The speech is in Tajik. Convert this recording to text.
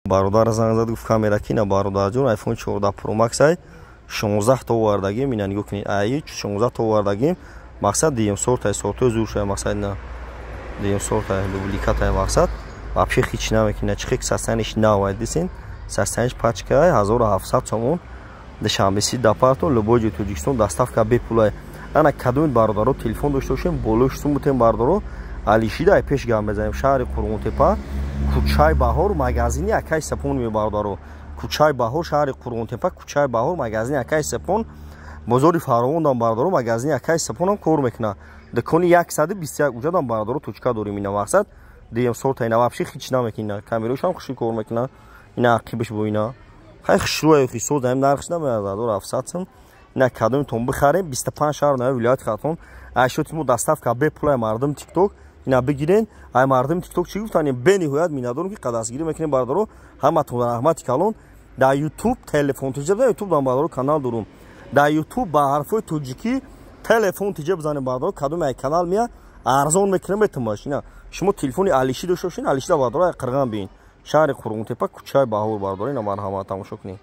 Бародар занг зад, гуфт, камера кина. Бародарҷон, iPhone 14 Pro Max ай 16 то овардагим. Ина нигоҳ кунед, ай 16 то овардагим. Мақсад, дуюм сортай, сортои зур шуда. Мақсад, ина дуюм сортай, дубликатай. Мақсад, вообще ҳеч намекунад. Чихе состояниш нав дисин, состояниш пачкай 1700 сомон. Душанбе си дапартон, любой ҷои Тоҷикистон доставка бепулай. Ана кадомит, бародаро, телефон дошта бошем, болои шутун бутем. Бародаро, Алишида ай пеш гам мезанем. Шаҳри Қурғонтепа, кӯчаи Баҳор, магазини акай Сапон. Мебародаро, кӯчаи Баҳор, шаҳри Қурғонтепа, кӯчаи Баҳор, магазини акай Сапон. Бозори Фаровондам, бародаро, магазини акай Сапонам кор мекунад. Дукони 121 уҷадам, бародаро, точка дорим. Ина, мақсад, дуюм сорта. Ина вообще ҳеч намекунад, камерошам хуши кор мекунад. Ина ақибаш бо ина хай хушрӯя хисоз. Ам нархш намеяд, 1700 сом. Ина кадомитон бихарем, 25 шаҳр нави вилояти Хатлон ашёти мо доставка бепулай. Мардум Тикток, ина бигирен. Ай мардуми Тикток чӣ гуфтан, бениҳоят миннатдорам, ки қадастгирӣ мекунем. Бародаро, ҳаматон раҳмати калон. Дар Ютуб «Телефон тиҷа», дар Ютуб дам, бародаро, канал дорум. Дар Ютуб ба ҳарфҳои тоҷикӣ «Телефон тиҷа» бизанем, бародаро, кадоме ай канал мия, арзон мекунем метумаш. Ина шумо телефони алиши дошта бошин, алишида, бародаро, ай қирған биин. Шаҳри Қурғонтепа, кӯчаи Баҳор, бародаро. Ина марҳамат, тамошо кунед.